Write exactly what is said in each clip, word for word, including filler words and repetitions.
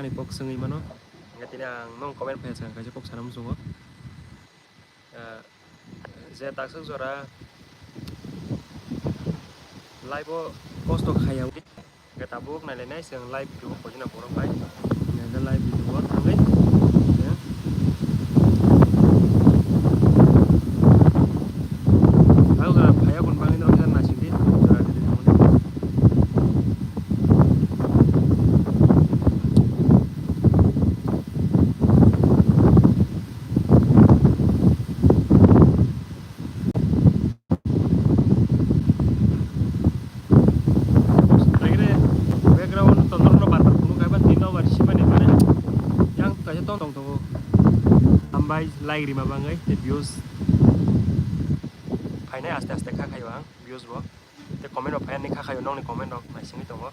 ani kok swngwi mano. Hingke tini ang nong comment phai swkang kaisa kok sana muchungo. Ah, je takswk jora live o kosto khaya. Hingke tabuk nailainai chwng live video o kochina borok bai. Hingke live video o thangwi chwng tabuk jora phaiya boni bagwi norok khe naisingdi jora video thangmani. Background tondorno bar bar phunuk kaiba tini nobar simani mane yang kaisa tong tong tongo. Hambai like rima bangwi te views phainai aste aste kha khaio ang views bo. Te comment rok phai ani kha khaio nongni comment rok naisingwi tongo.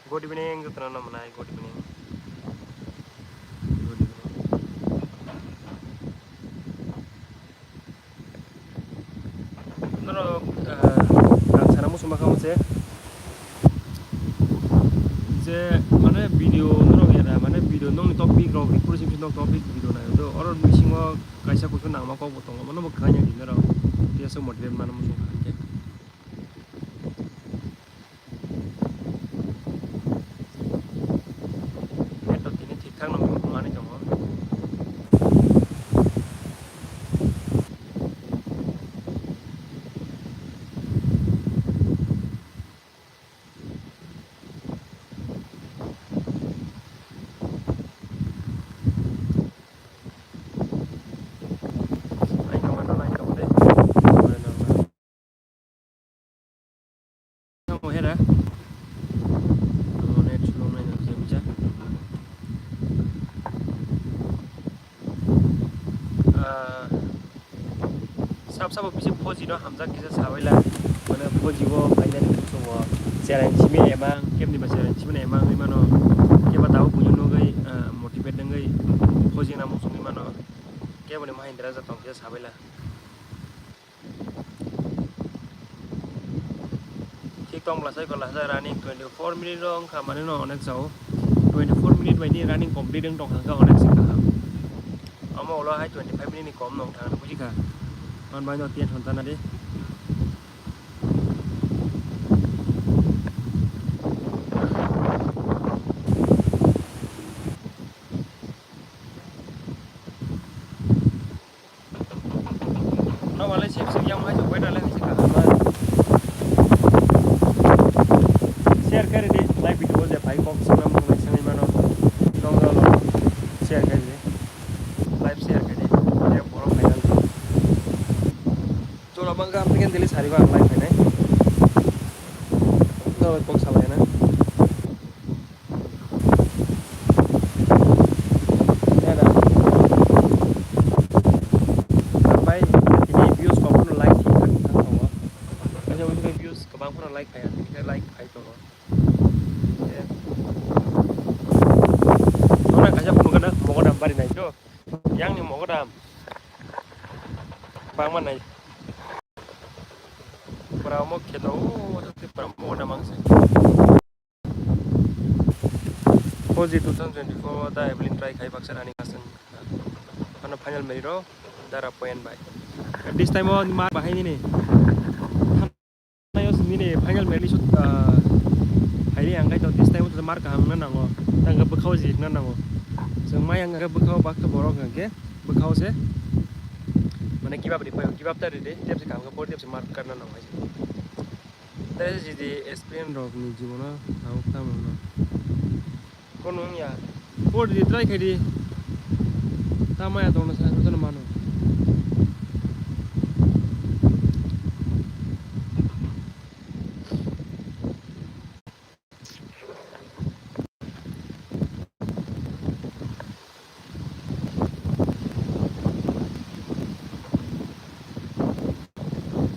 Good evening, jotono no mwnai, good evening. Good evening. Norok, ah, ang sana muchung ma kamo se, je, mane, video norok era, mane, video nongni topic rok, representative nok topic video nai do, oro bisingo kaisa kusu nangma kok bo tongo, mano bo kanya di norok, tiya se motivate mano muchung kha hingke. Network tini thik thak no manwi tongo. Line tongo, line tongo de. Tamo hera. Tamo net slow nai nang se buja. Ah, sab sabo bisi four G no hamjak kisa sabaila. Mane four G o finally muchungo challenge simi emang, kebni ba challenge simi emang ri mano. Keba tabo buino nugui, ah, motivate nangui four G na muchungui mano. Keboni Mahindra jatong kisa sabaila. Thik tong bwlasa eko lasa running twenty four minute o wngkha, mane no onek sao. Twenty four minute bai ni running complete wng tong kha, onek se kaham. Omo ulo hai twenty five minute ni kom no wng thang, buji kha. Man bai no tiyan thon tana de. No wale sip sip yang hai jok bai dale hai jok kaham. Share kari di live video je pai kok sung nam nai sangai mano. Dong dong dong. Share kari di. Live share kari di. Ya borok hai dale. Jola bangka apni kan dili sari bang live hai nai. No kok salai na. Bai, tini views kok phano like thik thak thang tongo. Kaisa ulo views kwbang phano like phaiya, tini khe like phai tongo. Nokna kaisa phunukgana mogodam bari nai to. Yang ni mogodam. Bangma nai. Pura omo khe to, o, o, pura mogodam ang se. Four G two thousand twenty-four o da Evelyn try khai baksa running aswng. Ano final merit o dara point bai. This time o mar bahai nini. Thanai o nini final merit shoot, ah, hairi ang khai to this time o mar kaham na nango. Tang bwkhao jik na nango. Chwng mai ang bwkhao baksa borok hwnkhe bwkhao se. Mane give up ri paio, give up ta ri de, tep se kaham khe por tep se mar karna nango hai se. Tei jodi experience rok ni jibono tabuk tamo no. Kono wngya. Por di try khai di. Tamaya tongna sa jotono mano.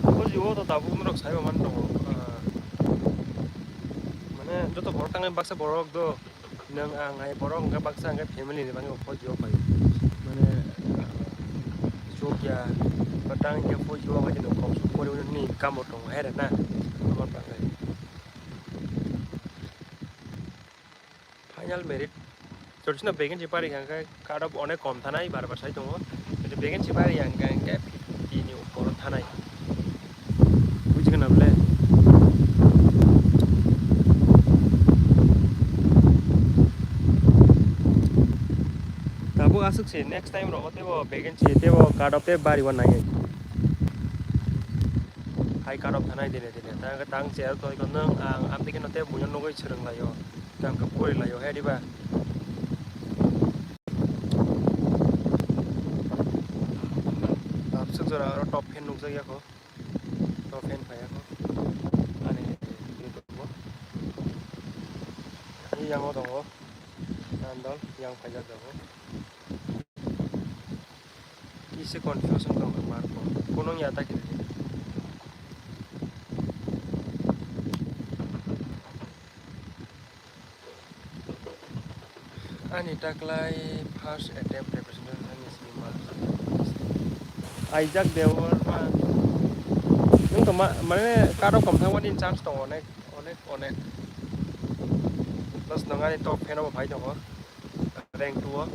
O jibo to tabuk norok saibo man tongo, ah, mane joto borok tangnai baksa borok do, nwng ang hai borok hwnkhe baksa hwnkhe family ni bagwi o jibo pai, mane, ah, chukya, ba tang hwnkhe o jibo bai nwng kok suk pori hwnwi kamo tongo hai rwna, abo bagwi. Final merit. Jotino vacancy bari hwnkhe cut off onek kom thanai, bar bar sai tongo. Jodi vacancy bari hwnkhe, hwnkhe fifty ni upor thanai. Bujikha na bole? Tabuk aswk se, next time rogo teibo vacancy, teibo cut off tei bari o nai. Hai cut off thanai dine dine. Tang, tang chair toi kono ang amtwi kheno tei buino nugwi swrwng laio. Tang khe pori laio, he diba? Aswk jora aro top fan nukjak ya kho. Top fan phai ya kho. Ani YouTube o. Ani yang o tongo. Nandol yang phaijak jago. Kisa confusion tong kha mark o. Kunung ya ta kiri. Ani taklai first attempt representation ni simi mark. Aijak Debbarma. Nung to ma, mane karo kom thangmani chance tongo onek, onek, onek. Plus nung ani top fan o bo phai tongo. Rank two o.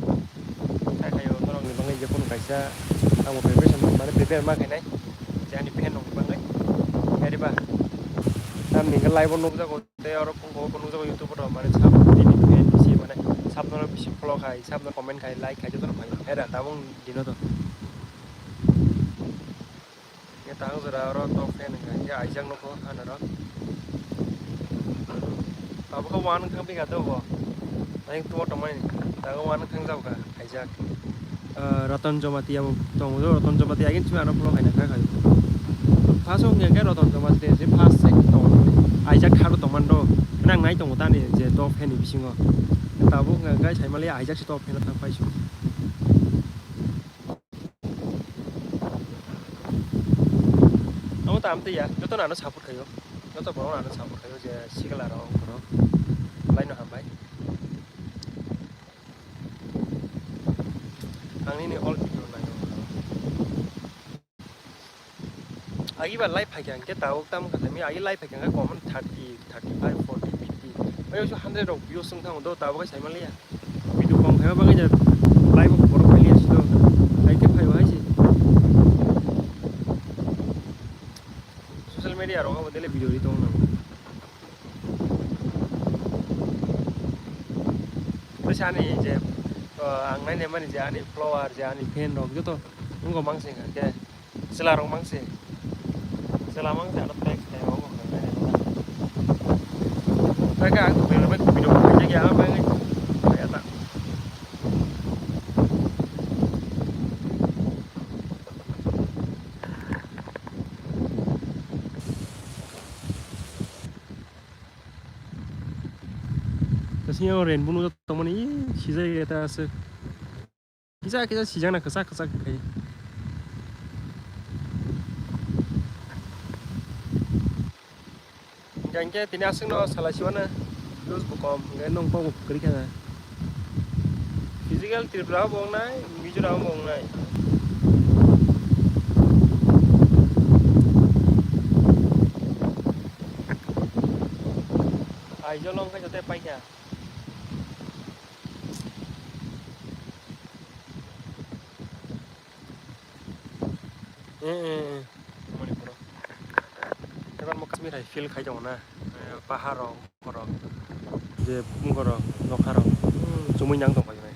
Khai khayo norokni bagwi je phone kaisa abo preparation mane prepare ma khainai. Je ani fan rok bagwi. Yari ba. Tamni hwnkhe live o nukjago tei oro phone call o nukjago YouTube o mane sab tini fan bisi mane sab no bisi follow khai, sab no comment khai, like khai jotono khai. Hera tabung dino to. Khe tang jora oro top fan hwnkha khe aijak nukho anoro. Abo khe uan wngthang bikha do bo. Ayang tuo tongmani. Tago uan wngthang jabkha aijak. Ah, Ratan Jamatia bo tongo, Ratan Jamatia agin chumi ano follow khaina kha khayo. First o hwnkhe Ratan Jamatia je first se tongo. Aijak tharo tongmani do. Nang nai tongo tani je top fan ni bisingo. Tabuk hwnkha khe saimali aijak se top fan thang paisu. Amo ta amtwi ya, joto no ano support khayo, joto borok no ano support khayo je sikla rok borok lai no hambai. Ang nini all video naio. Agi ba live phaikha hwnkhe tabuk tamo kha tami agi live phaikha hwnkhe common thirty, thirty five, forty, fifty. Bai oso hundred rok views wng thango do tabuk khe saimaliya. Video kom khaima bagwi je live o borok pailiya sito. Hai khe phaibo hai se. Social media rogo bo daily video ri tongo. Tei se ani je, uh, ang naina mani je ani follower je ani fan rok joto wngkha mang se hwnkha khe. Chwla rok mang se. Chwla mang se ano text khe obo hwnkha khe. Khe ang video khaijak ya, ang bai khaijak ta. Tei sini rainbow nukjak tongmani, ih, sijak ya ta aswk. Kisa kisa sijak na kwchak kwchak khai. Hingke tini aswkno salai siwana views bo kom, hingke nwng kok bo kwrwi kha na. Physical Tripura bo wngnai, Mizoram bo wngnai. Aizawl wngkha joto paikha. Eh, eh, eh. Manipur o. Ebar mo Kashmir hai feel khai tongo na. Eh, pahar rok, borok. Je phung borok, nokha rok. Hmm, chumui nang tong pai bai.